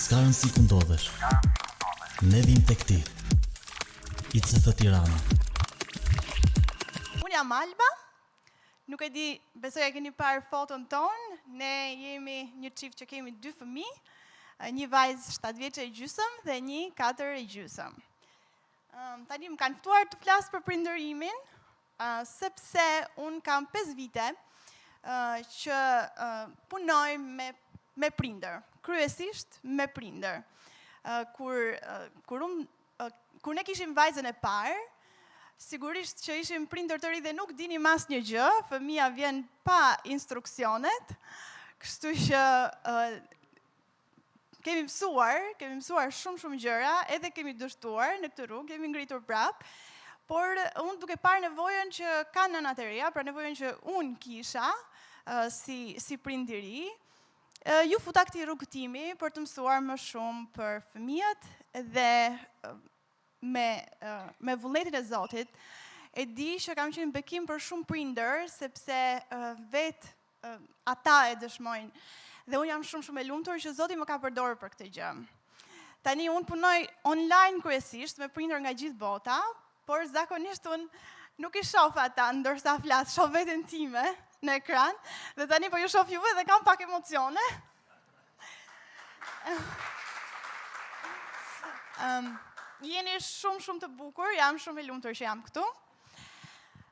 S'ka rëndësi ku ndodhesh. Ne vijmë tek ti. ICF Tirana. Unë jam Alba. Nuk e di, besoj e keni parë foton tonë. Ne jemi një çift që kemi dy fëmijë, një vajzë 7 vjeçe e gjysëm dhe një 4 e gjysëm. Tani më kanë ftuar të flas për prindërimin, sepse unë kam 5 vite që punoj me, me prindër, kryesisht me prindër. Kur, kur, unë, kur ne kishim vajzën e parë, sigurisht që ishim prindër të ri dhe nuk dinim asnjë gjë, fëmija vjen pa instruksionet, kështu që kemi mësuar, kemi mësuar shumë shumë gjëra, edhe kemi dështuar në këtë rrugë, jemi ngritur prapë. Por unë duke parë nevojën që kanë nënat e reja, pra nevojën që unë kisha si si prind i ri, iu futa këtij rrugëtimi për të mësuar më shumë për fëmijët dhe me me vullnetin e Zotit. E di që kam qenë bekim për shumë prindër, sepse vetë ata e dëshmojnë. Dhe unë jam shumë shumë e lumtur që Zoti më ka përdorur për këtë gjë. Tani unë punoj online kryesisht me prindër nga gjithë bota, por zakonisht unë nuk i shoh ata ndërsa flas, shoh veten time në ekran dhe tani po ju shoh juve dhe kam pak emocione. Um, jeni shumë shumë të bukur, jam shumë e lumtur që jam këtu.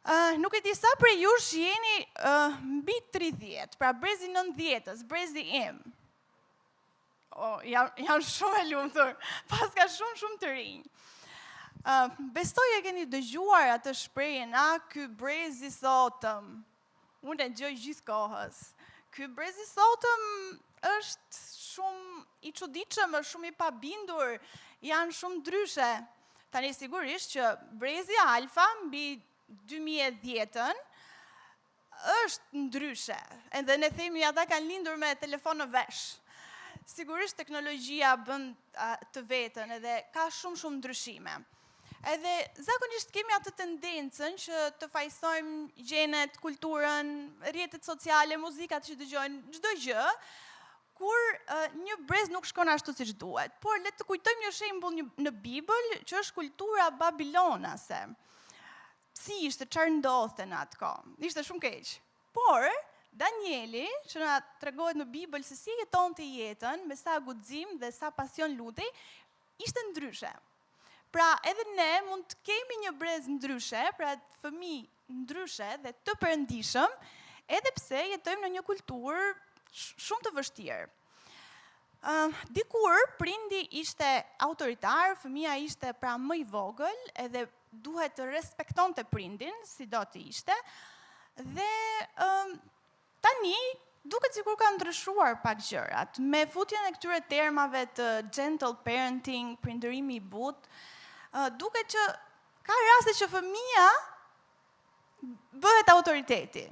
Uh, nuk e di sa prej jush jeni uh, mbi 30, pra brezi 90-ës, brezi im. Oh, jam, jam shumë e lumtur, paska shumë shumë të rinj. Uh, besoj e keni dëgjuar atë shprehjen, a ky brezi i sotëm. Unë e dëgjoj gjithë kohës. Ky brez i sotëm është shumë i çuditshëm, është shumë i pabindur, janë shumë ndryshe. Tani sigurisht që brezi alfa mbi 2010-ën është ndryshe. Edhe ne themi ata kanë lindur me telefon në vesh. Sigurisht teknologjia bën të vetën edhe ka shumë shumë ndryshime. Edhe zakonisht kemi atë tendencën që të fajsojmë gjenet, kulturën, rrjetet sociale, muzikat që dëgjojnë, çdo gjë, kur uh, një brez nuk shkon ashtu siç duhet. Por le të kujtojmë një shembull një, në Bibël që është kultura babilonase. Si ishte, çfarë ndodhte në atë kohë? Ishte shumë keq. Por Danieli, që na tregohet në Bibël se si jetonte jetën, me sa guxim dhe sa pasion lutej, ishte ndryshe. Pra, edhe ne mund të kemi një brez ndryshe, pra fëmijë ndryshe dhe të perëndishëm, edhe pse jetojmë në një kulturë shumë të vështirë. Uh, dikur prindi ishte autoritar, fëmija ishte pra më i vogël, edhe duhet të respektonte prindin, sido të ishte, dhe uh, Tani, duket sikur kanë ndryshuar pak gjërat. Me futjen e këtyre termave të gentle parenting, prindërimi i butë, duket që ka raste që fëmija bëhet autoriteti.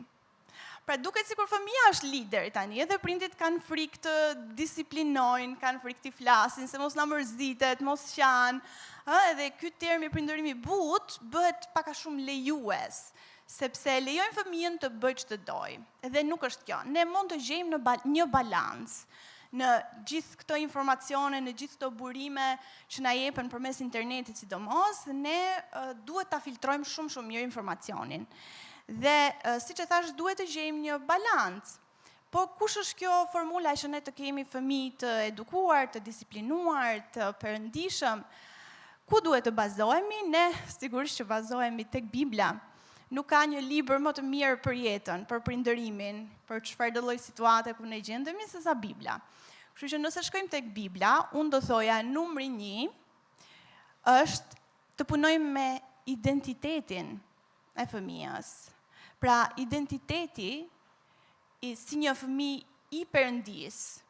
Pra duket sikur fëmija është lideri tani, edhe prindit kanë frikë të disiplinojnë, kanë frikë t'i flasin, se mos na mërzitet, mos qan, ë, edhe ky termi prindërimi i butë bëhet pak a shumë lejues. Sepse e lejojmë fëmijën të bëjë ç'të dojë. Dhe nuk është kjo. Ne mund të gjejmë në ba një balancë në gjithë këto informacione, në gjithë këto burime që na jepen përmes internetit sidomos, ne uh, duhet ta filtrojmë shumë shumë mirë informacionin. Dhe uh, siç e thashë, duhet të gjejmë një balancë. Po kush është kjo formula që ne të kemi fëmijë të edukuar, të disiplinuar, të perëndishëm? Ku duhet të bazohemi? Ne sigurisht që bazohemi tek Bibla. Nuk ka një libër më të mirë për jetën, për prindërimin, për çfarëdo lloj situate ku ne gjendemi sesa Bibla. Kështu që nëse shkojmë tek Bibla, unë do thoja numri 1 është të punojmë me identitetin e fëmijës. Pra, identiteti i si një fëmijë i Perëndisë.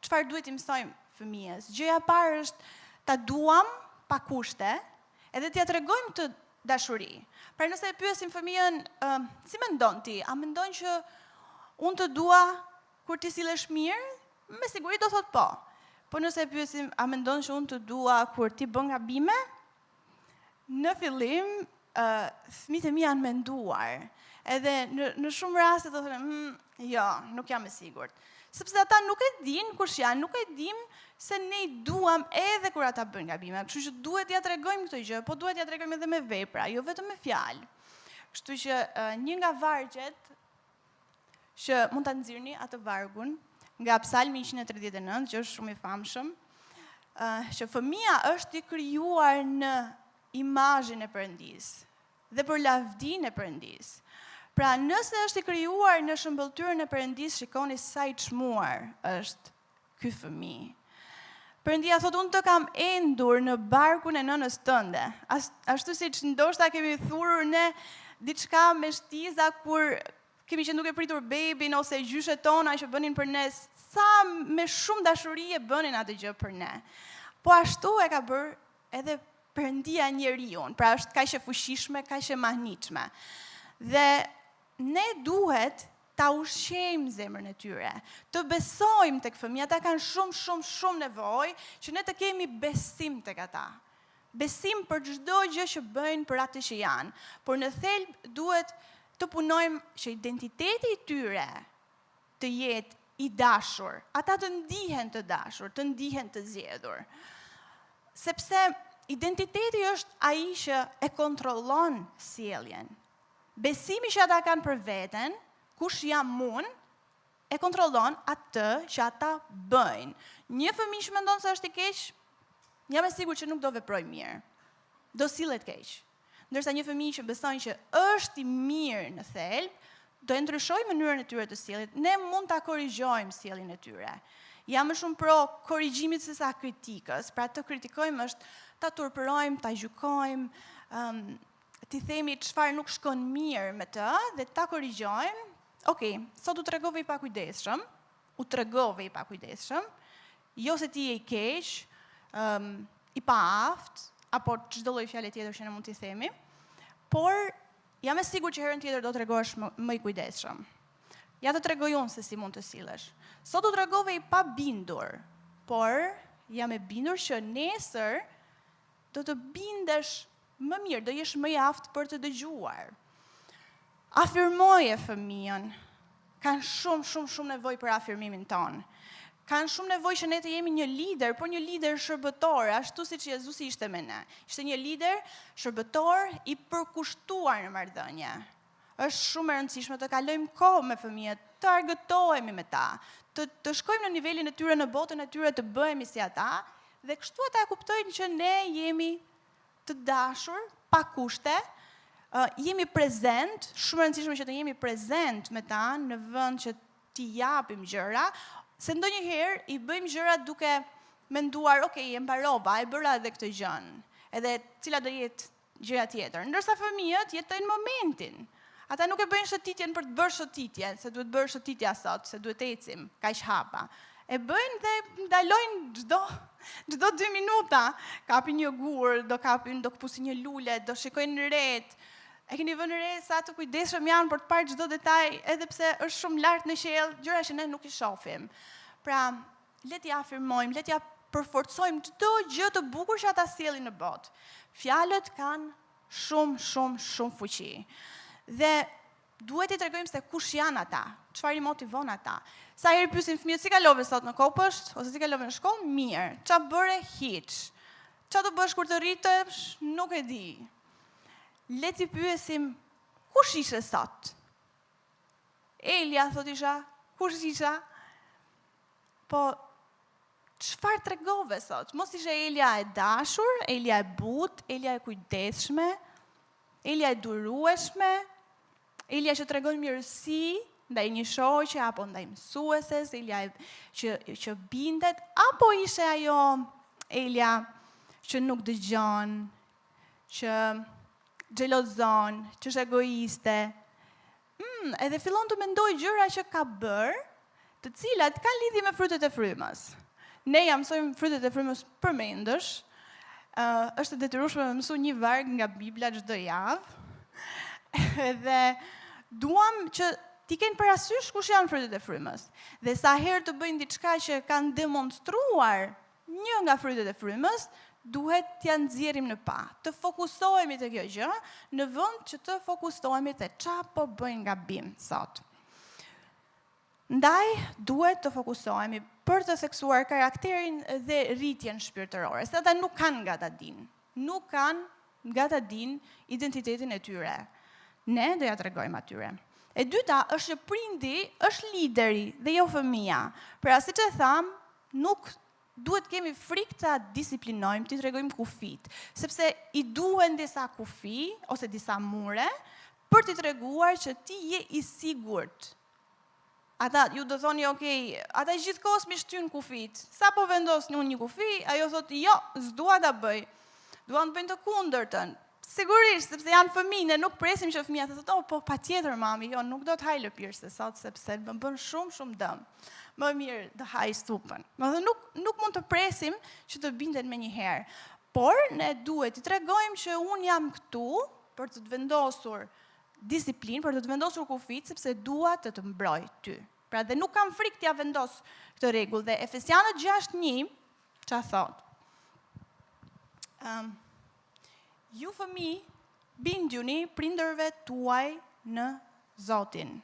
Çfarë duhet t'i mësojmë fëmijës? Gjëja e parë është ta duam pa kushte, edhe t'ia tregojmë këtë dashuri. Pra nëse e pyesim fëmijën, uh, si mendon ti? A mendon që unë të dua kur ti sillesh mirë? Me siguri do thotë po. Po nëse e pyesim, a mendon që unë të dua kur ti bën gabime? Në fillim, uh, fëmijët e mi janë menduar. Edhe në, në shumë raste do thonë, mm, jo, nuk jam e sigurt. Sepse ata nuk e dinë kush janë, nuk e dimë se ne i duam edhe kur ata bëjnë gabime. Kështu që duhet t'ia tregojmë këtë gjë, po duhet t'ia tregojmë edhe me vepra, jo vetëm me fjalë. Kështu që një nga vargjet që mund ta nxirrni atë vargun nga Psalmi 139, që është shumë i famshëm, që fëmija është i krijuar në imazhin e Perëndisë dhe për lavdinë e Perëndisë. Pra, nëse është i krijuar në shëmbëlltyrën e Perëndisë, shikoni sa i çmuar është ky fëmijë. Perëndia thotë unë të kam endur në barkun e nënës tënde. Ashtu siç ndoshta kemi thurur ne diçka me shtiza kur kemi qenë duke pritur bebin ose gjyshet tona që bënin për ne, sa me shumë dashuri e bënin atë gjë për ne. Po ashtu e ka bërë edhe Perëndia njeriun, pra është kaq e fuqishme, kaq e mahnitshme. Dhe ne duhet ta ushqejmë zemrën e tyre, të besojmë tek fëmijët, ata kanë shumë shumë shumë nevojë që ne të kemi besim tek ata. Besim për çdo gjë që bëjnë për atë që janë, por në thelb duhet të punojmë që identiteti i tyre të jetë i dashur, ata të ndihen të dashur, të ndihen të zgjedhur. Sepse identiteti është ai që e kontrollon sjelljen. Besimi që ata kanë për veten, kush jam unë, e kontrollon atë që ata bëjnë. Një fëmijë që mendon se është i keq, jam e sigurt që nuk do veprojë mirë. Do sillet keq. Ndërsa një fëmijë që beson që është i mirë në thelb, do e ndryshojë mënyrën e tyre të sjelljes. Ne mund ta korrigjojmë sjelljen e tyre. Jam më shumë pro korrigjimit se sa kritikës. Pra të kritikojmë është ta turpërojmë, ta gjykojmë, um, t'i themi çfarë nuk shkon mirë me të dhe ta korrigjojmë. Ok, sot u tregove i pakujdesshëm, u tregove i pakujdesshëm, jo se ti je i keq, um, i paaftë, apo çdo lloj fjale tjetër që ne mund t'i themi, por jam e sigurt që herën tjetër do tregohesh më, më i kujdesshëm. Ja të tregoj unë se si mund të sillesh. Sot u tregove i pabindur, por jam e bindur që nesër do të bindesh më mirë, do jesh më i aftë për të dëgjuar. Afirmoje fëmijën. Kanë shumë, shumë, shumë nevojë për afirmimin tonë. Kanë shumë nevojë që ne të jemi një lider, por një lider shërbëtor, ashtu siç Jezusi ishte me ne. Ishte një lider shërbëtor i përkushtuar në marrëdhënie. Është shumë e rëndësishme të kalojmë kohë me fëmijët, të argëtohemi me ta, të, të shkojmë në nivelin e tyre, në botën e tyre, të bëhemi si ata, dhe kështu ata e kuptojnë që ne jemi të dashur, pa kushte, uh, jemi prezent, shumë e rëndësishme që të jemi prezent me ta në vend që t'i japim gjëra, se ndonjëherë i bëjmë gjërat duke menduar, ok, e mbarova, e bëra edhe këtë gjënë, edhe cila do jetë gjëja tjetër. Ndërsa fëmijët jetojnë momentin. Ata nuk e bëjnë shëtitjen për të bërë shëtitjen, se duhet bërë shëtitja sot, se duhet ecim kaq hapa. E bëjnë dhe ndalojnë çdo çdo 2 minuta, kapin një gur, do kapin, do këpusin një lule, do shikojnë retë. E keni vënë re sa të kujdesshëm janë për të parë çdo detaj, edhe pse është shumë lart në qiell, gjëra që ne nuk i shohim. Pra, le t'i afirmojmë, le t'ia përforcojmë çdo gjë të bukur që ata sjellin në botë. Fjalët kanë shumë, shumë, shumë fuqi. Dhe duhet t'i tregojmë se kush janë ata, çfarë i motivon ata. Sa herë pyesim fëmijët si kalove sot në kopësht ose si kalove në shkollë, mirë. Ça bëre hiç. Ça do bësh kur të rritesh, nuk e di. Le t'i pyesim kush ishe sot? Elia, thot isha, kush isha? Po, çfarë tregove sot? Mos ishe Elia e dashur, Elia e butë, Elia e kujdesshme, Elia e durueshme, Elia që tregon mirësi ndaj një shoqe apo ndaj mësueses, Elia e, që, që bindet, apo ishe ajo Elia që nuk dëgjon, që xhelozon, që është egoiste, Mm, edhe fillon të mendojë gjëra që ka bërë, të cilat kanë lidhje me frytet e frymës. Ne ia mësojmë frytet e frymës përmendësh. Uh, është e detyrueshme me mësu një varg nga Bibla çdo javë. Edhe duam që t'i kenë parasysh kush janë frytet e frymës. Dhe sa herë të bëjnë diçka që kanë demonstruar Një nga frytet e frymës duhet t'ia nxjerrim në pah, të fokusohemi te kjo gjë, në vend që të fokusohemi te ça po bëjnë gabim sot. Ndaj, duhet të fokusohemi për të theksuar karakterin dhe rritjen shpirtërore, se ata nuk kanë nga ta dinë. Nuk kanë nga ta dinë identitetin e tyre. Ne do ja tregojmë atyre. E dyta është që prindi është lideri dhe jo fëmija. Pra, siç e thamë, nuk duhet kemi frikë ta disiplinojmë, t'i tregojmë kufijtë, sepse i duhen disa kufi ose disa mure për t'i treguar që ti je i sigurt. Ata, ju do thoni, ok, ata gjithkohës m'i shtyn kufijtë. Sa po vendos unë një kufi, ajo thotë, jo, s'dua ta bëj. Duan të bëjnë të kundërtën. Sigurisht, sepse janë fëmijë, ne nuk presim që fëmija të thotë, oh, po patjetër mami, jo, nuk do të haj lëpirëse sot, sepse më bën shumë, shumë dëm. Më mirë të haj supën. Domethënë, nuk, nuk mund të presim që të binden menjëherë. Por, ne duhet t'i tregojmë që unë jam këtu për të të vendosur disiplinë, për të të vendosur kufijtë, sepse dua të të mbroj ty. Pra dhe nuk kam frikë t'ja vendos këtë rregull. Dhe Efesianët 6.1, ça thotë? Um, ju fëmijë, bindjuni prindërve tuaj në Zotin.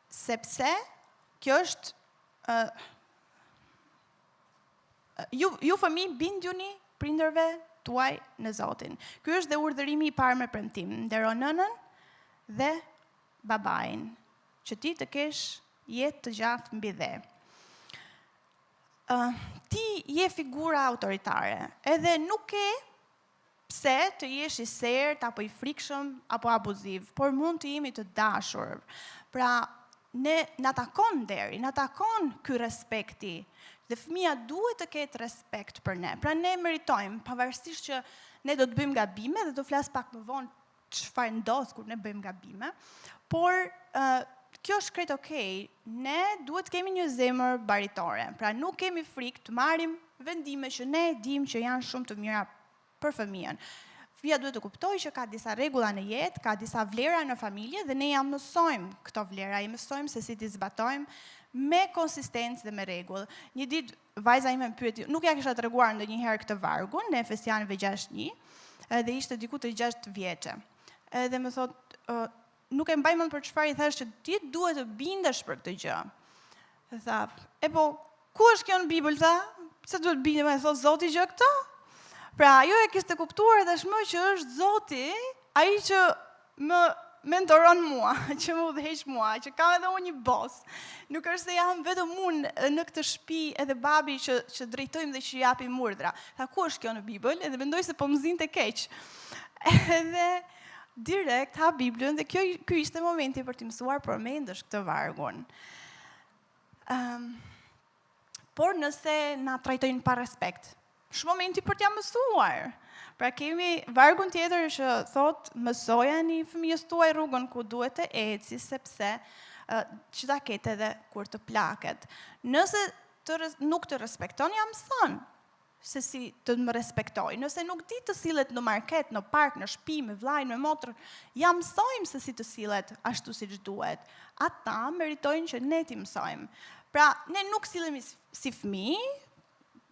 Sepse kjo është uh, Ju, ju fëmijë bindjuni prindërve tuaj në Zotin. Ky është dhe urdhërimi i parë me premtim. Ndero nënën dhe babain, që ti të kesh jetë të gjatë mbi dhe. Uh, ti je figura autoritare, edhe nuk ke pse të jesh i sertë apo i frikshëm apo abuziv, por mund të jemi të dashur. Pra, ne na takon nderi, na takon ky respekti. Dhe fëmija duhet të ketë respekt për ne. Pra ne meritojmë, pavarësisht që ne do të bëjmë gabime dhe do flas pak më vonë çfarë ndodh kur ne bëjmë gabime, por uh, kjo është krejt okej. Ne duhet të kemi një zemër baritore. Pra nuk kemi frikë të marrim vendime që ne dimë që janë shumë të mira për fëmijën. Fëmija duhet të kuptojë që ka disa rregulla në jetë, ka disa vlera në familje dhe ne ja mësojmë këto vlera, i mësojmë se si t'i zbatojmë me konsistencë dhe me rregull. Një ditë vajza ime më pyeti, nuk ja kisha treguar ndonjëherë këtë vargun në Efesianëve 6:1, edhe ishte diku te 6 vjeçe. Edhe më thotë, nuk e mbaj mend për çfarë i thashë që ti duhet të bindesh për këtë gjë. Dhe tha, e po, ku është kjo në Bibël, tha? Pse duhet bindem, e thotë Zoti gjë këtë? Pra, ajo e kishte kuptuar tashmë që është Zoti, ai që më mentoron mua, që më udhëheq mua, që kam edhe unë një bos. Nuk është se jam vetëm unë në këtë shtëpi edhe babi që që drejtojmë dhe që japim urdhra. Tha ku është kjo në Bibël? Edhe mendoi se po më zinte keq. Edhe direkt hap Biblën dhe kjo ky ishte momenti për t'i mësuar përmendësh këtë vargun. Um, por nëse na trajtojnë pa respekt, është momenti për t'ia mësuar. Pra kemi vargun tjetër që thotë mësojani fëmijës tuaj rrugën ku duhet të eci sepse uh, që ta ketë edhe kur të plaket. Nëse të, nuk të respekton, ja mëson se si të më respektojë. Nëse nuk di të sillet në market, në park, në shtëpi, me vllain, me motrën, ja mësojmë se si të sillet ashtu siç duhet. Ata meritojnë që ne t'i mësojmë. Pra, ne nuk sillemi si fëmijë,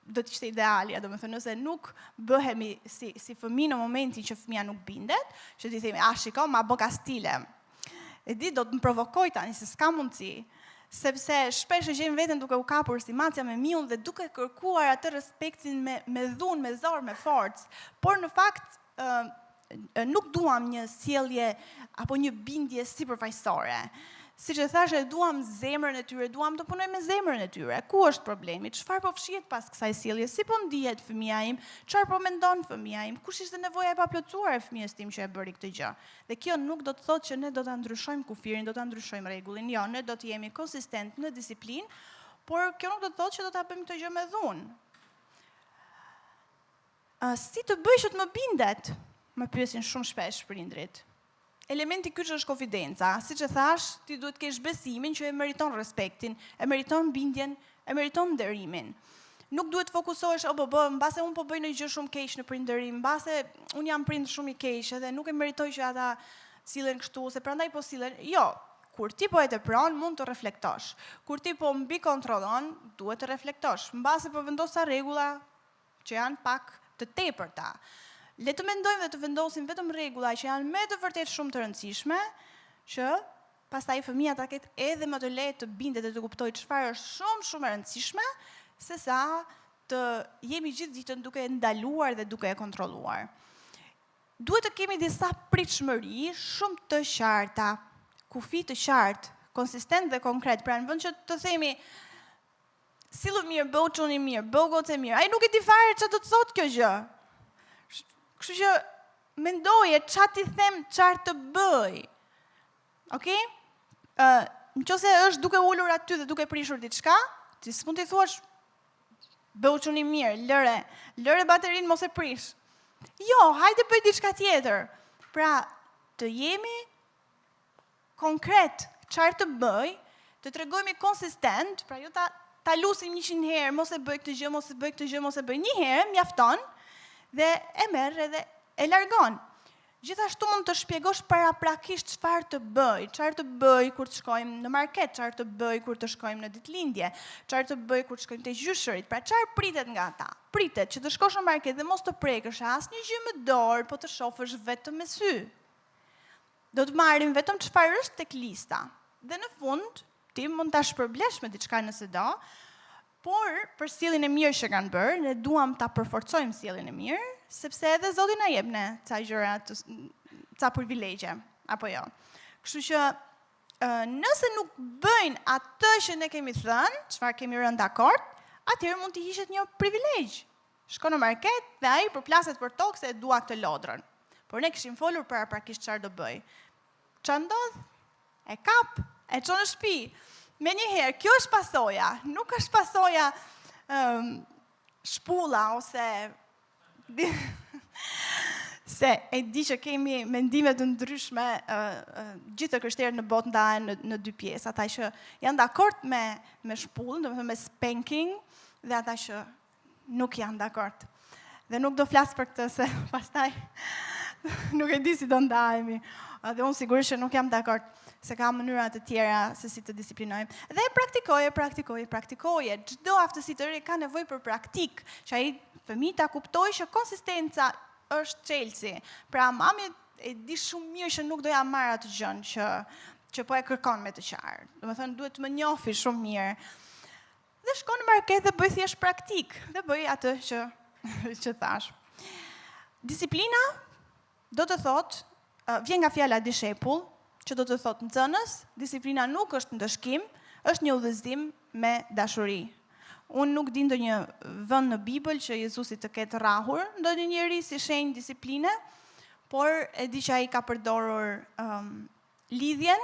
do të ishte idealja, domethënë nëse nuk bëhemi si si fëmijë në momentin që fëmija nuk bindet, që t'i themi, "A shiko, ma bë kastile." E di do të më provokoj tani se s'ka mundësi, sepse shpesh e gjejmë veten duke u kapur si macja me miun dhe duke kërkuar atë respektin me me dhunë, me zor, me forcë. Por në fakt ë nuk duam një sjellje apo një bindje sipërfaqësore. Siç e thashë, e duam zemrën e tyre, duam të punojmë me zemrën e tyre. Ku është problemi? Çfarë po fshihet pas kësaj sjellje? Si po ndihet fëmija im? Çfarë po mendon fëmija im? Kush ishte nevoja e paplotësuar e fëmijës tim që e bëri këtë gjë? Dhe kjo nuk do të thotë që ne do ta ndryshojmë kufirin, do ta ndryshojmë rregullin. Jo, ne do të jemi konsistent në disiplinë, por kjo nuk do të thotë që do ta bëjmë këtë gjë me dhunë. Si të bëj që të më bindet? Më pyesin shumë shpesh prindrit. Elementi kyç është konfidenca. Siç e thashë, ti duhet të kesh besimin që e meriton respektin, e meriton bindjen, e meriton nderimin. Nuk duhet të fokusohesh, o bo, bo, mbase unë po bëj një gjë shumë keq në prindërim, mbase unë jam prind shumë i keq edhe nuk e meritoj që ata sillen kështu, se prandaj po sillen. Jo, kur ti po e tepron, mund të reflektosh. Kur ti po mbikontrollon, duhet të reflektosh. Mbase po vendos ca rregulla që janë pak të tepërta. Le të mendojmë dhe të vendosim vetëm rregulla që janë me të vërtetë shumë të rëndësishme, që pastaj fëmija ta ketë edhe më të lehtë të bindet dhe të kuptojë çfarë është shumë shumë e rëndësishme, sesa të jemi gjithë ditën duke e ndaluar dhe duke e kontrolluar. Duhet të kemi disa pritshmëri shumë të qarta, kufi të qartë, konsistent dhe konkret. Pra në vend që të themi sillu mirë, bëhu çun i mirë, bëhu gocë e mirë. Ai nuk e di fare çfarë do të thotë kjo gjë. Kështu që mendoje ça t'i them, çfarë të bëj. Okej? Ë, uh, në qoftë se është duke ulur aty dhe duke prishur diçka, ti s'mund t'i thuash bëhu çun i mirë, lëre, lëre baterinë mos e prish. Jo, hajde bëj diçka tjetër. Pra, të jemi konkret, çfarë të bëj, të tregojmë konsistent, pra jo ta ta lusim 100 herë, mos e bëj këtë gjë, mos e bëj këtë gjë, mos e bëj një herë, mjafton dhe e merr edhe e largon. Gjithashtu mund të shpjegosh paraprakisht çfarë të bëj, çfarë të bëj kur të shkojmë në market, çfarë të bëj kur të shkojmë në ditëlindje, çfarë të bëj kur të shkojmë te gjyshërit, pra çfarë pritet nga ata? Pritet që të shkosh në market dhe mos të prekësh asnjë gjë me dorë, po të shofësh vetëm me sy. Do të marrim vetëm çfarë është tek lista. Dhe në fund, ti mund ta shpërblesh me diçka nëse do, por për sjelljen e mirë që kanë bërë, ne duam ta përforcojmë sjelljen e mirë, sepse edhe Zoti na jep ne ca gjëra, të, ca privilegje, apo jo. Kështu që nëse nuk bëjnë atë që ne kemi thënë, çfarë kemi rënë dakord, atëherë mund t'i hiqet një privilegj. Shkon në market dhe ai përplaset për tokë se e dua këtë lodrën. Por ne kishim folur paraprakisht çfarë do bëj. Ça ndodh? E kap, e çon në shtëpi. Menjëherë, kjo është pasoja, nuk është pasoja um, shpulla ose se e di që kemi mendime të ndryshme, uh, uh, gjithë të krishterët në botë ndahen në, në dy pjesë, ata që janë dakord me, me shpullën, domethënë me spanking, dhe ata që nuk janë dakord. Dhe nuk do flas për këtë se pastaj nuk e di si do ndahemi. Dhe unë sigurisht që nuk jam dakord se ka mënyra të tjera se si të disiplinojmë. Dhe praktikoje, praktikoje, praktikoje. Çdo aftësi të re ka nevojë për praktikë, që ai fëmijë ta kuptojë që konsistenca është çelësi. Pra mami e di shumë mirë që nuk do ja marr atë gjënë që që po e kërkon me të qarë. Domethënë duhet të më njohë shumë mirë. Dhe shko në market dhe bëj thjesht praktikë dhe bëj atë që që thash. Disiplina do të thotë, vjen nga fjala dishepull, që do të thotë nxënës, disiplina nuk është ndëshkim, është një udhëzim me dashuri. Unë nuk di ndonjë vend në Bibël që Jezusi të ketë rrahur ndonjë njeri si shenjë disipline, por e di që ai ka përdorur um, lidhjen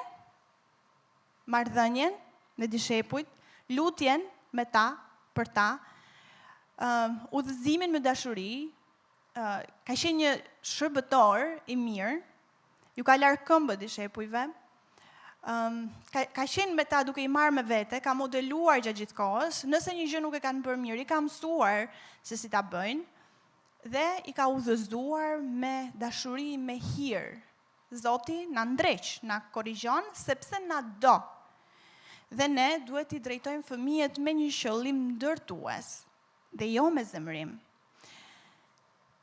marrëdhënien me dishepujt, lutjen me ta, për ta, uh, udhëzimin me dashuri, uh, ka qenë një shërbëtor i mirë, ju ka larë këmbët dishepujve, um, ka, ka qenë me ta duke i marrë me vete, ka modeluar gjatë gjithë kohës, nëse një gjë nuk e kanë bërë mirë, i ka mësuar se si ta bëjnë, dhe i ka udhëzuar me dashuri, me hir. Zoti na ndreq, na korrigjon, sepse na do. Dhe ne duhet t'i drejtojmë fëmijët me një qëllim ndërtues dhe jo me zemërim.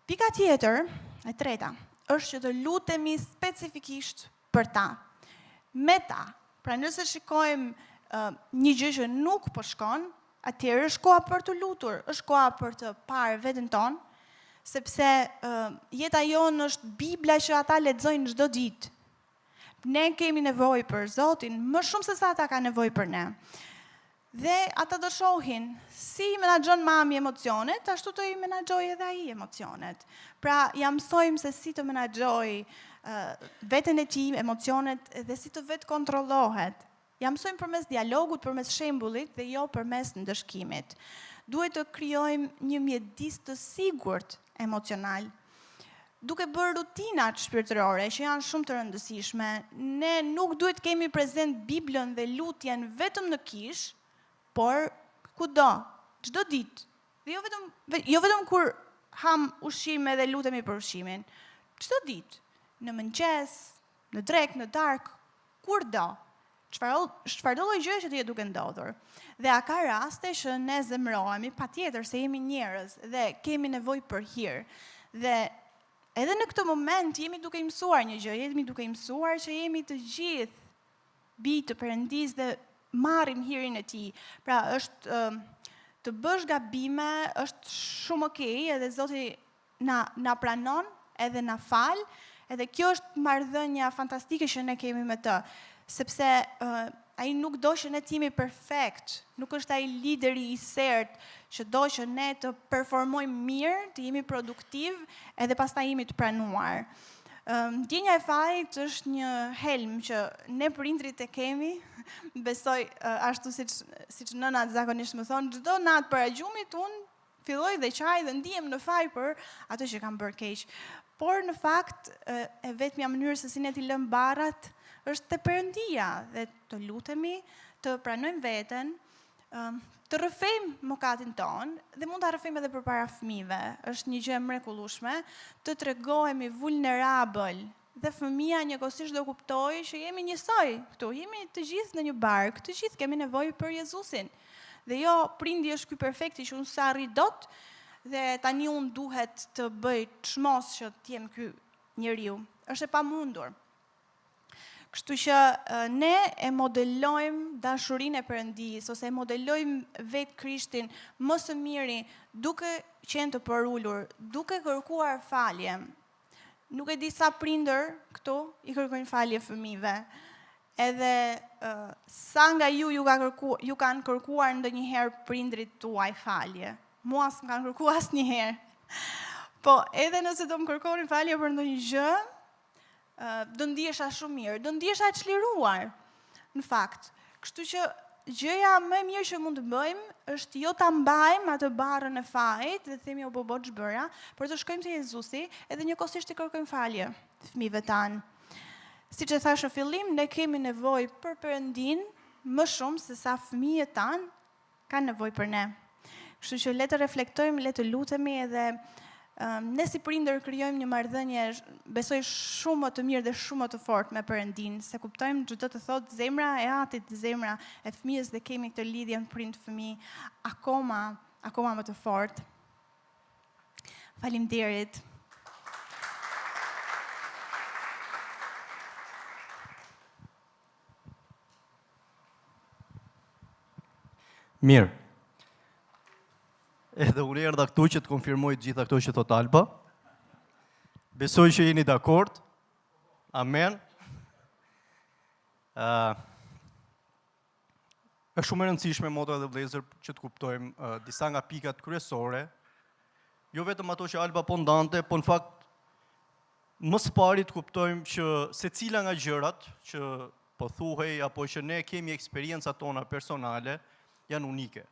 Pika tjetër, e treta, është që të lutemi specifikisht për ta. Me ta. Pra nëse shikojmë uh, një gjë që nuk po shkon, Atëherë është koha për t'u lutur, është koha për të parë veten tonë, sepse uh, jeta jonë është Bibla që ata lexojnë çdo ditë. Ne kemi nevojë për Zotin më shumë se sa ata kanë nevojë për ne. Dhe ata do shohin si i menaxhon mami emocionet, ashtu do i menaxhojë edhe ai emocionet. Pra, ia mësojmë se si të menaxhojë uh, veten e tij, emocionet dhe si të vetëkontrollohet. Ia mësojmë përmes dialogut, përmes shembullit dhe jo përmes ndëshkimit. Duhet të krijojmë një mjedis të sigurt emocional. Duke bërë rutinat shpirtërore që janë shumë të rëndësishme, ne nuk duhet të kemi prezent Biblën dhe lutjen vetëm në kishë, por kudo, çdo ditë. Dhe jo vetëm jo vetëm kur ham ushqim edhe lutemi për ushqimin. Çdo ditë, në mëngjes, në drekë, në darkë, kurdo, çfarëdo lloj gjëje që të jetë duke ndodhur. Dhe a ka raste që ne zemërohemi, patjetër se jemi njerëz dhe kemi nevojë për hir. Dhe edhe në këtë moment jemi duke i mësuar një gjë, jemi duke i mësuar që jemi të gjithë. Bij të Perëndisë dhe marrim hirin e tij. Pra është të bësh gabime është shumë okay edhe Zoti na na pranon edhe na fal, edhe kjo është marrëdhënia fantastike që ne kemi me të, sepse uh, ai nuk do që ne të jemi perfekt, nuk është ai lideri i sertë që do që ne të performojmë mirë, të jemi produktiv edhe pastaj jemi të pranuar. Ndjenja e fajit është një helm që ne prindrit e kemi, besoj ashtu siç siç nënat zakonisht më thonë, çdo natë para gjumit unë filloj dhe qaj dhe ndihem në faj për atë që kam bërë keq. Por në fakt e vetmja mënyrë se si ne t'i lëmë barrat është te Perëndia dhe të lutemi, të pranojmë veten, të rrëfejmë mëkatin tonë dhe mund ta rrëfejmë edhe përpara fëmijëve. Është një gjë e mrekullueshme të tregohemi vulnerabël dhe fëmija njëkohësisht do kuptojë që jemi njësoj këtu, jemi të gjithë në një barkë, të gjithë kemi nevojë për Jezusin. Dhe jo prindi është ky perfekti që unë s'arrij dot dhe tani unë duhet të bëj çmos që të jem ky njeriu. Është e pamundur. Kështu që ne e modelojmë dashurinë e Perëndisë ose e modelojmë vetë Krishtin më së miri duke qenë të përulur, duke kërkuar falje. Nuk e di sa prindër këtu i kërkojnë falje fëmijëve. Edhe uh, sa nga ju ju, ka kërku, ju kanë kërkuar ndonjëherë prindrit tuaj falje. Mua s'më kanë kërkuar asnjëherë. Po, edhe nëse do më kërkonin falje për ndonjë gjë, do ndihesha shumë mirë, do ndihesha e çliruar, në fakt. Kështu që gjëja më e mirë që mund të bëjmë është jo ta mbajmë atë barrën e fajit dhe të themi o bo bo ç'bëra, por të shkojmë te Jezusi edhe njëkohësisht t'i kërkojmë falje fëmijëve tanë. Siç e thashë në fillim, ne kemi nevojë për Perëndinë më shumë se sa fëmijët tanë kanë nevojë për ne. Kështu që le të reflektojmë, le të lutemi edhe um, ne si prindër krijojmë një marrëdhënie besoj shumë më të mirë dhe shumë më të fortë me Perëndinë, se kuptojmë ç'do të thotë zemra e atit, zemra e fëmijës dhe kemi këtë lidhje prind fëmijë akoma akoma më të fortë. Faleminderit. Mirë. Edhe unë erdha këtu që të konfirmoj të gjitha këto që thotë Alba. Besoj që jeni dakord. Amen. Uh, është shumë e rëndësishme motra dhe vëllezër që të kuptojmë uh, disa nga pikat kryesore, jo vetëm ato që Alba po ndante, po në fakt Më së pari të kuptojmë që secila nga gjërat që po thuhej apo që ne kemi eksperiencat tona personale janë unike.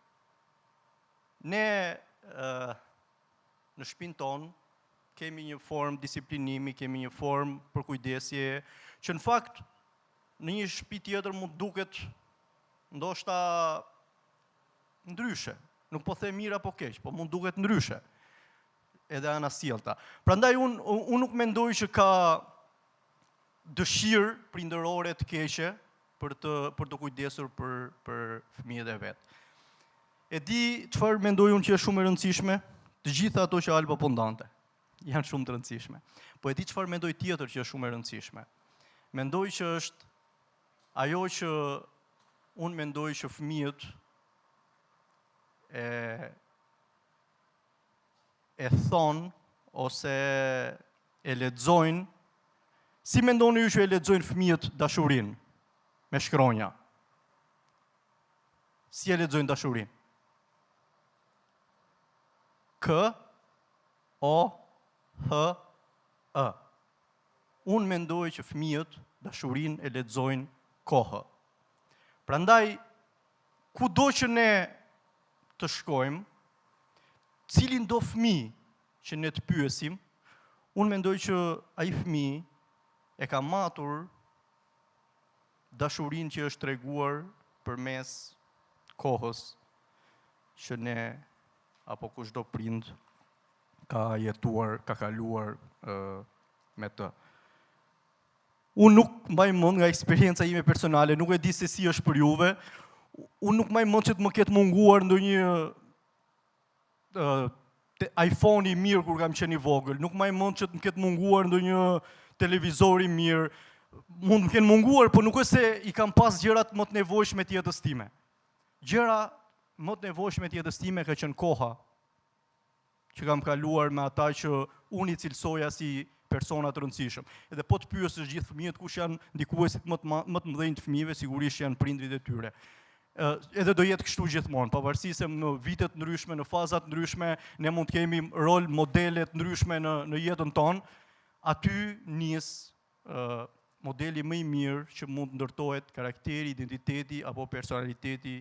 Ne ë në shpinë tonë kemi një formë disiplinimi, kemi një formë përkujdesje që në fakt në një shtëpi tjetër mund të duket ndoshta ndryshe. Nuk po them mirë apo keq, po mund duket ndryshe. Edhe anasjellta. Prandaj unë unë nuk mendoj që ka dëshirë prindërore të keqe për të për t'u kujdesur për për fëmijët e vet. E di çfarë mendoj unë që është shumë e rëndësishme? Të gjitha ato që Alba po ndante janë shumë të rëndësishme. Po e di çfarë mendoj tjetër që është shumë e rëndësishme? Mendoj që është ajo që unë mendoj që fëmijët e e thonë ose e lexojnë si mendoni ju që e lexojnë fëmijët dashurinë me shkronja? Si e lexojnë dashurinë? K O H Ë. Unë mendoj që fëmijët dashurinë e lexojnë kohë. Prandaj kudo që ne të shkojmë, cilindo fëmijë që ne të pyesim, unë mendoj që ai fëmijë e ka matur dashurinë që është treguar përmes kohës që ne apo kushdo prind ka jetuar, ka kaluar me të. Unë nuk mbaj mend nga eksperienca ime personale, nuk e di se si është për juve. Unë nuk mbaj mend që të më ketë munguar ndonjë uh, iPhone i mirë kur kam qenë i vogël, nuk mbaj mend që të më ketë munguar ndonjë televizor i mirë. mund të më kenë munguar, po nuk është se i kam pas gjërat më të nevojshme të jetës time. Gjëra më të nevojshme të jetës time ka qenë koha që kam kaluar me ata që unë i cilësoja si persona të rëndësishëm. Edhe po të pyesësh gjithë fëmijët kush janë ndikuesit më të më të mëdhenj të fëmijëve, sigurisht janë prindërit e tyre. Edhe do jetë kështu gjithmonë, pavarësisht se në vite të ndryshme, në faza të ndryshme, ne mund të kemi rol modele të ndryshme në në jetën tonë, aty nis ë modeli më i mirë që mund të ndërtohet karakteri, identiteti apo personaliteti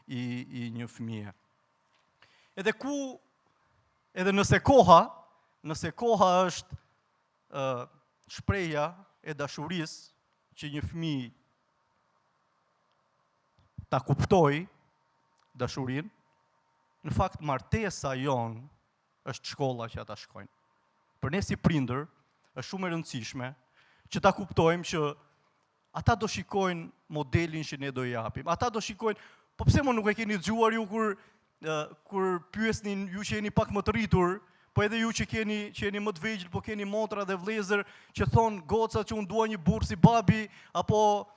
i i një fëmije. Edhe ku edhe nëse koha, nëse koha është ë shprehja e dashurisë që një fëmijë ta kuptojë dashurinë, në fakt martesa jonë është shkolla që ata shkojnë. Për ne si prindër është shumë e rëndësishme që ta kuptojmë që ata do shikojnë modelin që ne do i japim. Ata do shikojnë, po pse mo nuk e keni dëgjuar ju kur kur pyesnin ju që jeni pak më të rritur, po edhe ju që keni që jeni më të vegjël, po keni motra dhe vëllezër që thonë gocat që unë dua një burrë si babi apo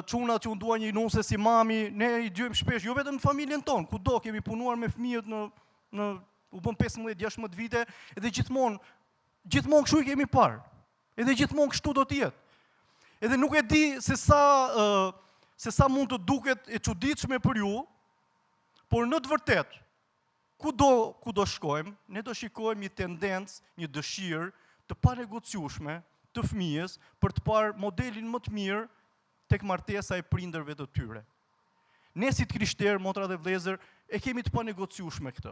çunat që unë dua një nuse si mami, ne i dëgjojmë shpesh, jo vetëm në familjen tonë, kudo kemi punuar me fëmijët në në u bën 15-16 vite edhe gjithmonë gjithmonë kështu i kemi parë. Edhe gjithmonë kështu do të jetë. Edhe nuk e di se sa se sa mund të duket e çuditshme për ju, por në të vërtetë kudo ku do shkojmë, ne do shikojmë një tendencë, një dëshirë të panegociueshme të fëmijës për të parë modelin më të mirë tek martesa e prindërve të tyre. Ne si të krishterë, motra dhe vëllezër, e kemi të panegociueshme këtë.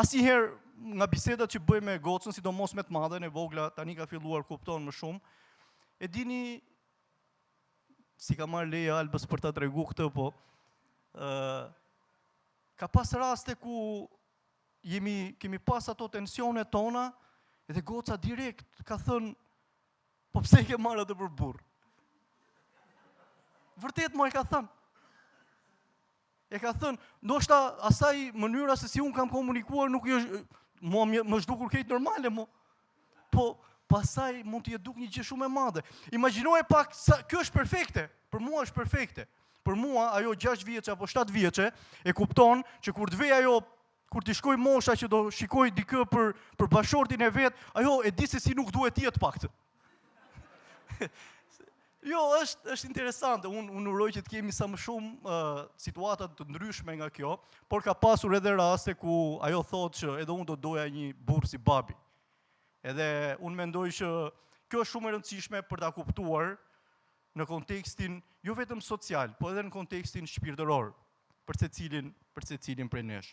Asnjëherë nga bisedat që bëj me gocën, sidomos me të madhen, e vogla tani ka filluar kupton më shumë. E dini s'i kam marrë leje Albës për ta tregu këtë, po ë ka pas raste ku jemi kemi pas ato tensione tona edhe goca direkt ka thënë Po pse e ke marrë atë për burrë? Vërtet mo e ka thënë. E ka thënë, ndoshta asaj mënyra se si unë kam komunikuar nuk i është, mua më është dukur krejt normale, mo. Po, pastaj mund t'i jetë duk një gjë shumë e madhe. Imagjinoje pak, sa, kjo është perfekte, për mua është perfekte. Për mua, ajo 6 vjeçe apo 7 vjeçe, e kupton që kur të vejë ajo kur t'i shkojë mosha që do shikojë dikë për për bashkëshortin e vet, ajo e di se si nuk duhet të jetë pak. jo, është është interesante. Unë unë uroj që të kemi sa më shumë uh, situata të ndryshme nga kjo, por ka pasur edhe raste ku ajo thotë që edhe unë do doja një burrë si babi. Edhe unë mendoj që kjo është shumë e rëndësishme për ta kuptuar në kontekstin jo vetëm social, po edhe në kontekstin shpirtëror. për secilin, për secilin prej nesh.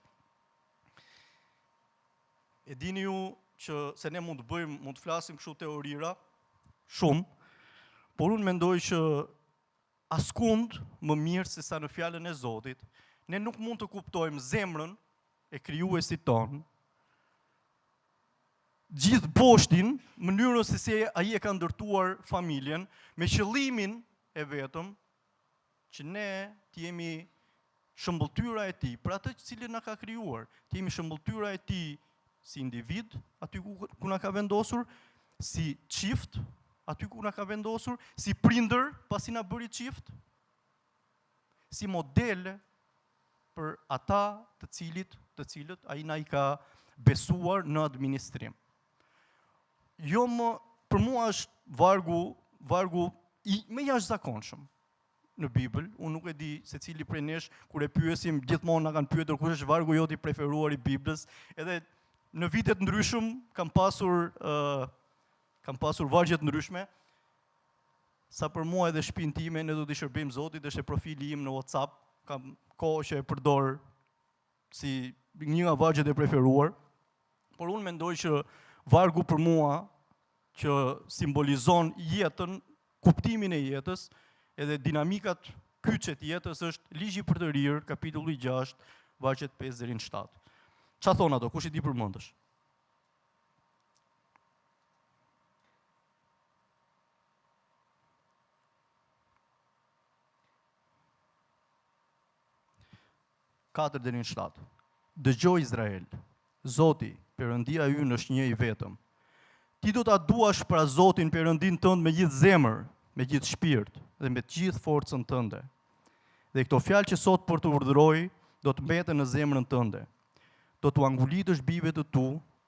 E dini ju që se ne mund të bëjmë, mund të flasim kështu teorira, shumë, por unë mendoj që askund më mirë se sa në fjalën e Zotit, ne nuk mund të kuptojmë zemrën e krijuesit tonë, gjithë boshtin, mënyrën se si ai e ka ndërtuar familjen, me qëllimin e vetëm që ne të jemi shëmbëlltyra e tij, për atë të cilin na ka krijuar, të jemi shëmbëlltyra e tij si individ, aty ku, ku na ka vendosur, si çift, aty ku na ka vendosur, si prindër, pasi na bëri çift, si modele për ata të cilit, të cilët ai na i ka besuar në administrim. Jo më, për mua është vargu, vargu i më i jashtëzakonshëm në Bibël, unë nuk e di secili prej nesh kur e pyesim gjithmonë na kanë pyetur kush është vargu jot i preferuar i Biblës, edhe në vite të ndryshëm kam pasur uh, kam pasur vargje të ndryshme. Sa për mua edhe shpinë time ne do t'i shërbejmë Zotit, është profili im në WhatsApp, kam kohë që e përdor si një nga vargjet e preferuar. Por unë mendoj që vargu për mua që simbolizon jetën, kuptimin e jetës, edhe dinamikat kyçe të jetës është Ligji i Përtërirë, kapitulli 6, vargjet 5 deri në 7. Ça thonë ato? Kush i di përmendësh? 4 deri në 7. Dëgjo Izrael, Zoti, Perëndia ynë është një i vetëm. Ti do ta duash pra Zotin Perëndinë tënd me gjithë zemër, me gjithë shpirt dhe me të gjithë forcën tënde. Dhe këto fjalë që sot po të urdhëroj do të mbeten në zemrën tënde. Do t'ua ngulitësh bijve të tu,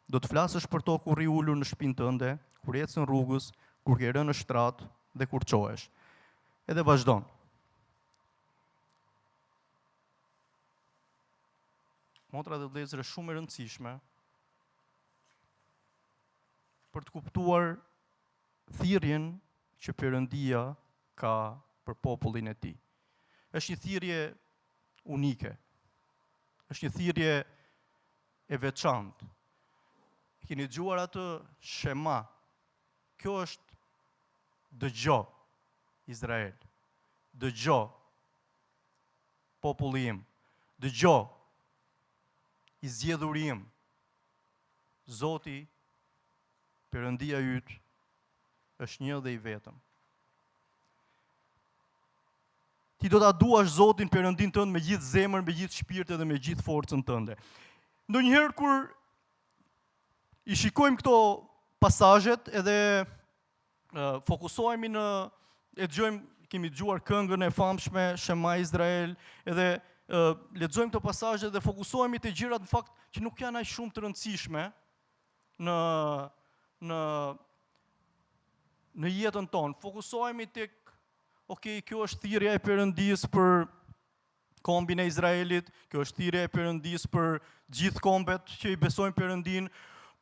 do të flasësh për to kur rri ulur në shtëpinë tënde, kur ecën rrugës, kur ke rënë në shtrat dhe kur çohesh. Edhe vazhdon. Motra dhe vëllezër është shumë e rëndësishme për të kuptuar thirrjen që Perëndia ka për popullin e tij. Është një thirrje unike. Është një thirrje e veçantë. E keni dëgjuar atë shema. Kjo është dëgjo Izrael. Dëgjo populli im. Dëgjo i zgjedhuri im. Zoti Perëndia yt është një dhe i vetëm. Ti do ta duash Zotin Perëndinë tënd me gjithë zemër, me gjithë shpirt dhe me gjithë forcën tënde. Ndonjëherë kur i shikojmë këto pasazhet edhe fokusohemi në e dëgjojmë kemi dëgjuar këngën e famshme Shema Izrael, edhe lexojmë këto pasazhe dhe fokusohemi te gjërat në fakt që nuk janë aq shumë të rëndësishme në në në jetën tonë. Fokusohemi tek ok, kjo është thirrja e Perëndisë për kombin e Izraelit, kjo është thirrja e Perëndisë për gjithë kombet që i besojnë Perëndinë,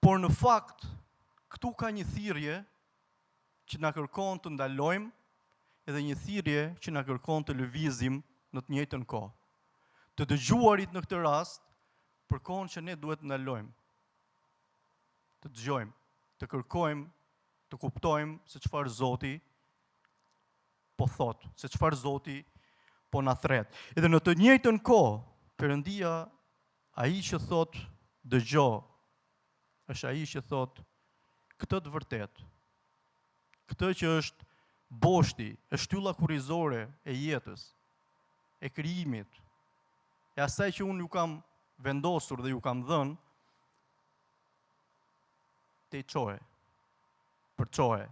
por në fakt këtu ka një thirrje që na kërkon të ndalojmë edhe një thirrje që na kërkon të lëvizim në të njëjtën kohë. Të dëgjuarit në këtë rast përkon që ne duhet të ndalojmë, të dëgjojmë, të kërkojmë, të kuptojmë se çfarë Zoti po thotë, se çfarë Zoti po na thërret. Edhe në të njëjtën kohë, Perëndia, ai që thotë dëgjo, është ai që thotë këtë të vërtetë, këtë që është boshti, e shtylla kurrizore e jetës, e krijimit, e asaj që unë ju kam vendosur dhe ju kam dhënë, tejçoje, përçoje,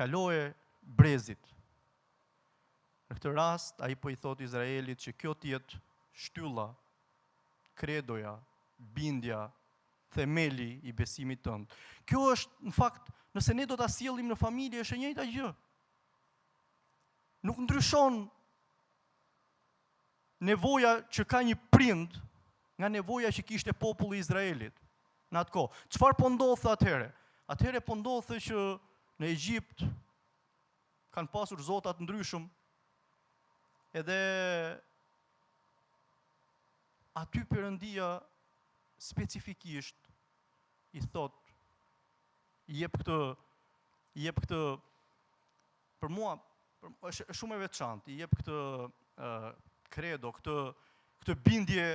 Kaloje brezit. Në këtë rast, ai po i thotë Izraelit që kjo të jetë shtylla, kredoja, bindja, themeli i besimit tënd. Kjo është, në fakt, nëse ne do ta sjellim në familje, është e njëjta gjë. Nuk ndryshon nevoja që ka një prind nga nevoja që kishte populli i Izraelit në atë kohë. Çfarë po ndodhte atëherë? Atëherë po ndodhte që në Egjipt kanë pasur zota të ndryshëm edhe aty Perëndia specifikisht i thotë i jep këtë i jep këtë për mua për, është shumë e veçantë, i jep këtë uh, kredo, këtë këtë bindje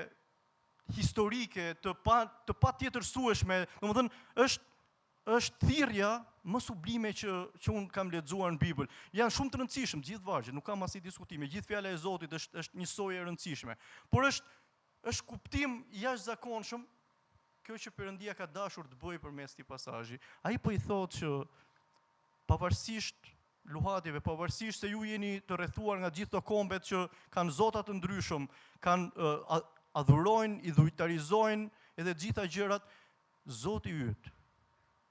historike të pa të patjetërsueshme, domethënë është është thirrja më sublime që që unë kam lexuar në Bibël. Janë shumë të rëndësishëm gjithë vargjet, nuk kam asnjë diskutim. Gjithë fjala e Zotit është është njësoj e rëndësishme. Por është është kuptim i jashtëzakonshëm kjo që Perëndia ka dashur të bëjë përmes këtij pasazhi. Ai po i thotë që pavarësisht luhatjeve, pavarësisht se ju jeni të rrethuar nga gjithë këto kombet që kanë zota të ndryshëm, kanë adhurojnë, idhujtarizojnë edhe të gjitha gjërat, Zoti yt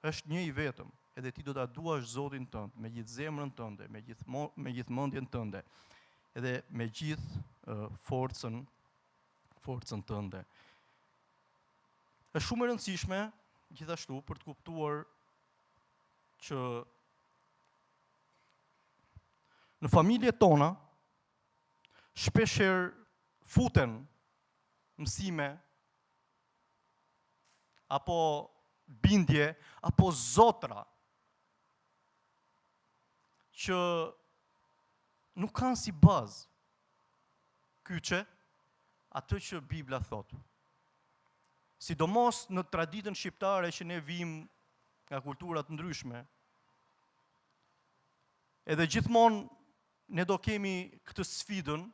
është një i vetëm, edhe ti do ta duash Zotin tënd me gjithë zemrën tënde, me gjithë me gjithë mendjen tënde, edhe me gjithë uh, forcën forcën tënde. Është shumë e rëndësishme gjithashtu për të kuptuar që në familjet tona shpeshherë futen mësime apo bindje apo zotra që nuk kanë si bazë kyçe atë që Bibla thotë. Sidomos në traditën shqiptare që ne vijmë nga kultura të ndryshme. Edhe gjithmonë ne do kemi këtë sfidën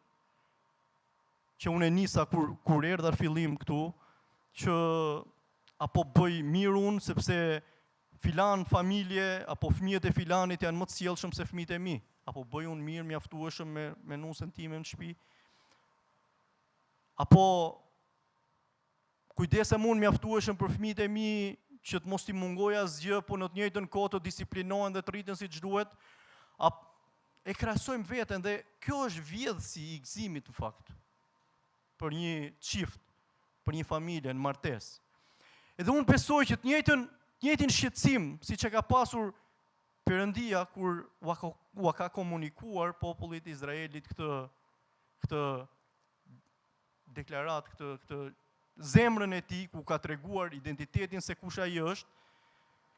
që unë e nisa kur kur erdha në fillim këtu, që a po bëj mirë unë sepse Filan familje apo fëmijët e filanit janë më të sjellshëm se fëmijët e mi, apo bëj unë mirë mjaftueshëm me me nusen time në shtëpi? Apo kujdesem unë mjaftueshëm për fëmijët e mi që të mos t'i mungojë asgjë, po në të njëjtën kohë të disiplinohen dhe të rriten siç duhet? A e krahasojmë veten dhe kjo është vjedhësi i gëzimit në fakt. për një çift, për një familje në martesë. Edhe unë besoj që të njëjtën, të njëjtin shqetësim siç e ka pasur Perëndia kur ua ka, ua ka komunikuar popullit të Izraelit këtë këtë deklaratë, këtë këtë zemrën e tij ku ka treguar identitetin se kush ai është.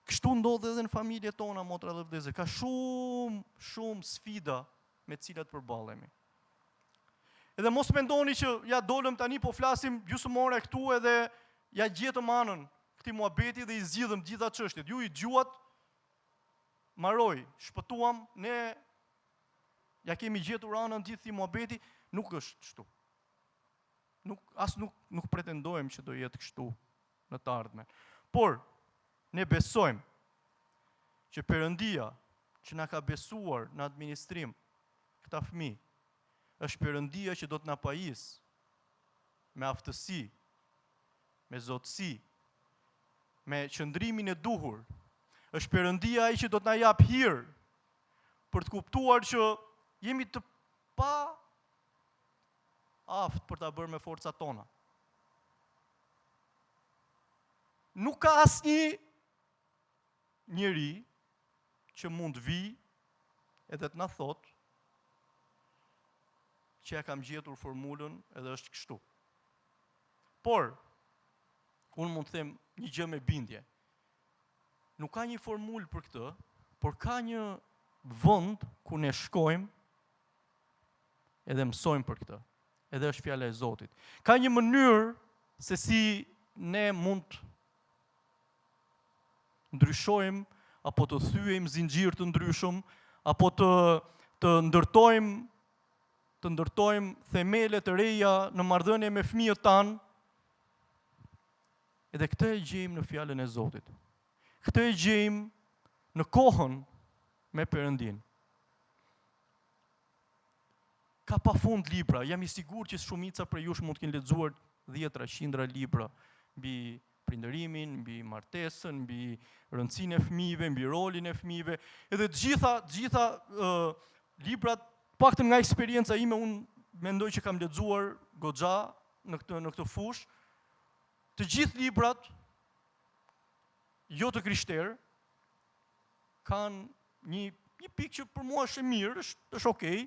Kështu ndodh edhe në familjet tona, motra dhe vëllezër. Ka shumë, shumë sfida me të cilat përballemi. Edhe mos mendoni që ja dolëm tani po flasim gjysmë ore këtu edhe ja gjetëm anën këtij muhabeti dhe i zgjidhëm të gjitha çështjet. Ju i dëgjuat, mbaroi, shpëtuam, ne ja kemi gjetur anën gjithë këtij muhabeti, nuk është kështu. Nuk as nuk nuk pretendojmë që do jetë kështu në të ardhmen. Por ne besojmë që Perëndia që na ka besuar në administrim këta fëmijë, është Perëndia që do të na pajisë me aftësi, me zotësi, me qëndrimin e duhur. Është Perëndia ai që do të na japë hir për të kuptuar që jemi të paaftë për ta bërë me forcat tona. Nuk ka asnjë njeri që mund të vijë edhe të na thotë që ja kam gjetur formulën edhe është kështu. Por, unë mund të them një gjë me bindje. Nuk ka një formulë për këtë, por ka një vend ku ne shkojmë edhe mësojmë për këtë. Edhe është fjala e Zotit. Ka një mënyrë se si ne mund të ndryshojmë apo të thyejmë zinxhirë të ndryshëm apo të të ndërtojmë të ndërtojmë themele të reja në marrëdhënie me fëmijët tanë. Edhe këtë e gjejmë në fjalën e Zotit. Këtë e gjejmë në kohën me Perëndinë. Ka pafund libra, jam i sigurt që shumica prej jush mund të keni lexuar dhjetra, qindra libra mbi prindërimin, mbi martesën, mbi rëndësinë e fëmijëve, mbi rolin e fëmijëve. Edhe të gjitha, të gjitha uh, librat, paktën nga eksperienca ime unë mendoj që kam lexuar goxha në këtë në këtë fushë. Të gjithë librat jo të krishterë kanë një një pikë që për mua është e mirë, është është okay,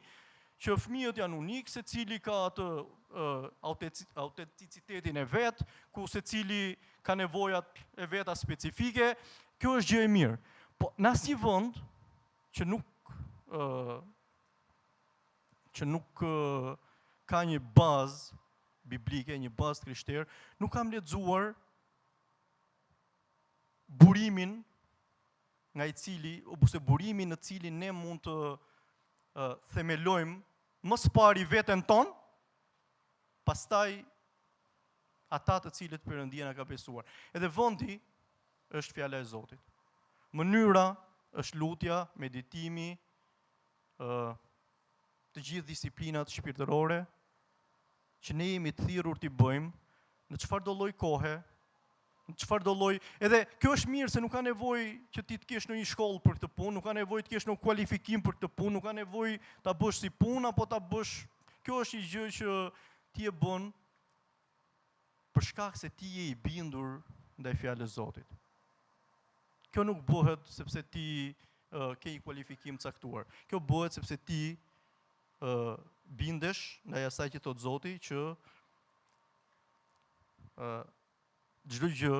që fëmijët janë unikë, secili ka atë uh, autenticitetin e vet, ku secili ka nevojat e veta specifike, kjo është gjë e mirë. Po në asnjë vend që nuk uh, që nuk uh, ka një bazë biblike, një bazë të krishterë, nuk kam lexuar burimin nga i cili, ose burimin në cilin ne mund të uh, themelojmë më së pari veten tonë, pastaj ata të cilët Perëndia na ka besuar. Edhe vendi është fjala e Zotit. Mënyra është lutja, meditimi, ë të gjithë disiplinat shpirtërore që ne jemi të thirrur t'i bëjmë në çfarëdo lloj kohe, në çfarëdo lloj, edhe kjo është mirë se nuk ka nevojë që ti të kesh ndonjë shkollë për këtë punë, nuk ka nevojë të kesh ndonjë kualifikim për këtë punë, nuk ka nevojë ta bësh si punë apo ta bësh. Kjo është një gjë që ti e bën për shkak se ti je i bindur ndaj fjalës së Zotit. Kjo nuk bëhet sepse ti uh, ke një kualifikim të caktuar. Kjo bëhet sepse ti uh, bindesh ndaj asaj që thotë Zoti që uh, çdo gjë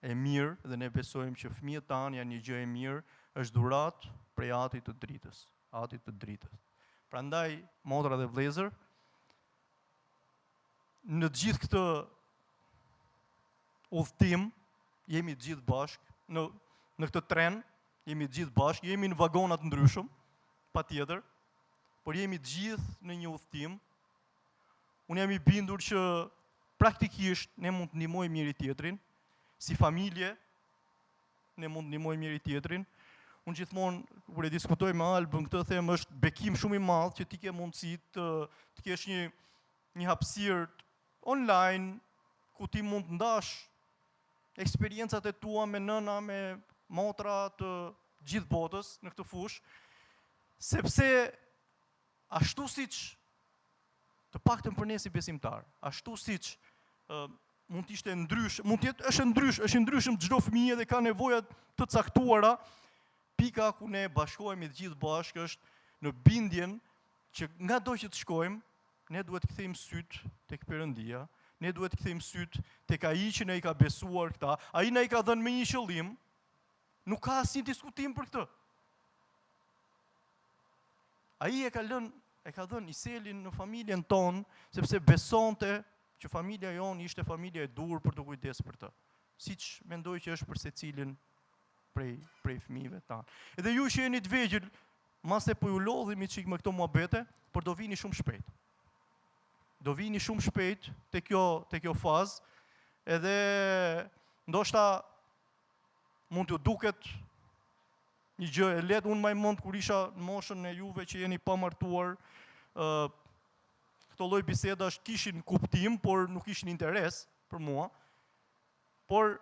e mirë dhe ne besojmë që fëmijët tanë janë një gjë e mirë, është dhuratë prej Atit të dritës, Atit të dritës. Prandaj, motra dhe vëllezër, në të gjithë këtë udhëtim jemi të gjithë bashkë në në këtë tren, jemi të gjithë bashkë, jemi në vagona të ndryshëm, patjetër, por jemi të gjithë në një udhëtim. Unë jam i bindur që praktikisht ne mund të ndihmojmë njëri tjetrin si familje. ne mund të ndihmojmë njëri tjetrin. Unë gjithmonë kur e diskutoj me Albën këtë them është bekim shumë i madh që ti ke mundësi të të kesh një një hapësirë online ku ti mund të ndash eksperiencat e tua me nëna, me motra të gjithë botës në këtë fushë, sepse ashtu siç të paktën për ne si besimtar, ashtu siç uh, mund të ishte ndryshe, mund të jetë është ndryshe, është i ndryshëm çdo fëmijë dhe ka nevoja të caktuara. Pika ku ne bashkohemi të gjithë bashkë është në bindjen që ngado që të shkojmë, ne duhet të kthejmë sytë tek Perëndia, ne duhet të kthejmë sytë tek ai që na i ka besuar këta, ai na i ka dhënë me një qëllim, nuk ka asnjë diskutim për këtë. Ai e ka lënë, e ka dhënë Iselin në familjen tonë, sepse besonte që familja jonë ishte familja e duhur për t'u kujdes për të. Siç mendoj që është për secilin prej, prej fëmijëve tanë. Edhe ju që jeni të vegjël, mase po ju lodhim një çik me këto muhabete, por do vini shumë shpejt. Do vini shumë shpejt te kjo, te kjo fazë, edhe ndoshta mund t'ju duket një gjë e lehtë, unë maj mend kur isha në moshën e juve që jeni pa martuar, ë këto lloj bisedash kishin kuptim, por nuk ishin interes për mua. Por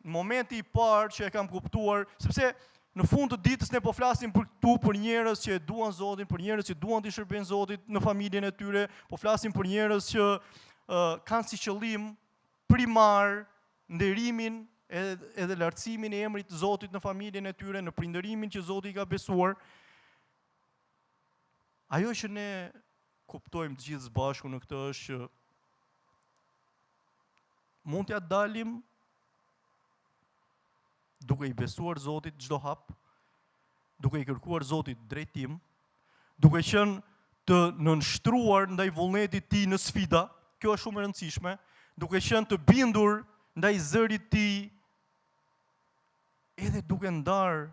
në momenti i parë që e kam kuptuar, sepse në fund të ditës ne po flasim për këtu për njerëz që e duan Zotin, për njerëz që duan t'i shërbejnë Zotit në familjen e tyre, po flasim për njerëz që uh, kanë si qëllim primar nderimin edhe, edhe lartësimin e emrit të Zotit në familjen e tyre, në prindërimin që Zoti i ka besuar. Ajo që ne kuptojmë të gjithë së bashku në këtë është që mund t'ia dalim duke i besuar Zotit çdo hap, duke i kërkuar Zotit drejtim, duke qenë të nënshtruar ndaj vullnetit të tij në sfida, kjo është shumë e rëndësishme, duke qenë të bindur ndaj zërit të tij, edhe duke ndarë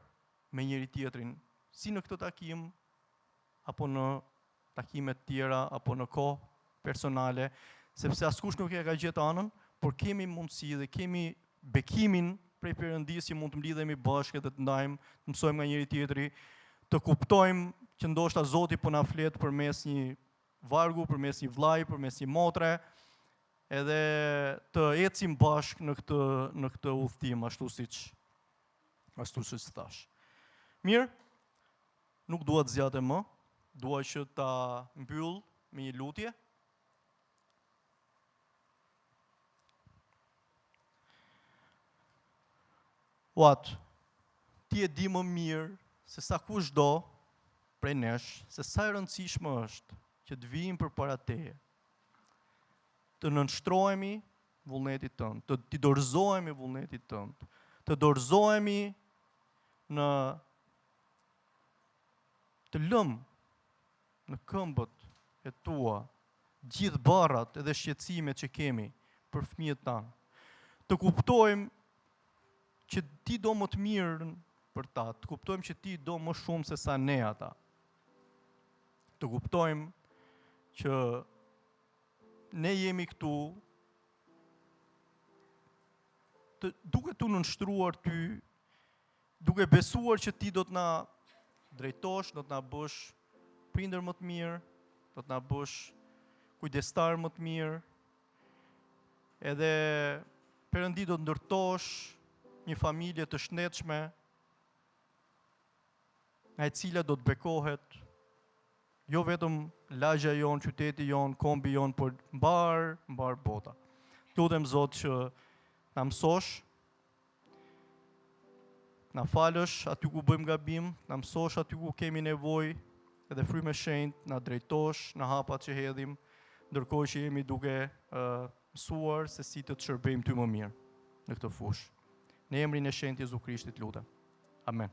me njëri-tjetrin, si në këtë takim apo në takime të tjera apo në kohë personale, sepse askush nuk e ka gjetë anën, por kemi mundësi dhe kemi bekimin prej Perëndisë që mund të mblidhemi bashkë dhe të ndajmë, të mësojmë nga njëri-tjetri, të kuptojmë që ndoshta Zoti po na flet përmes një vargu, përmes një vllai, përmes një motre, edhe të ecim bashkë në këtë në këtë udhëtim ashtu siç ashtu siç thashë. Mirë, nuk dua të zgjatem më, dua që ta mbyll me një lutje. O Atë, ti e di më mirë se sa kushdo prej nesh, se sa e rëndësishme është që të vijmë përpara teje, të nënshtrohemi vullnetit tënd, të t'i dorëzohemi vullnetit tënd, të dorëzohemi në të lëmë në këmbët e tua gjithë barrat edhe shqetësimet që kemi për fëmijët tanë. Të kuptojmë që ti do më të mirën për ta, të kuptojmë që ti do më shumë se sa ne ata. Të kuptojmë që ne jemi këtu të, duke t'u nënshtruar ty Duke besuar që ti do të na drejtosh, do të na bësh prindër më të mirë, do të na bësh kujdestar më të mirë, edhe Perëndi do të ndërtosh një familje të shëndetshme, nga e cila do të bekohet jo vetëm lagja jonë, qyteti jonë, kombi jonë, por mbarë, mbarë bota. Të lutem Zot që na mësosh, Na falësh aty ku bëjmë gabim, na mësosh aty ku kemi nevojë, edhe Frymë e Shenjtë na drejtosh në hapat që hedhim, ndërkohë që jemi duke uh, mësuar se si të të shërbejmë ty më mirë në këtë fushë. Në emrin e shenjtë Jezu Krishtit lutem. Amen.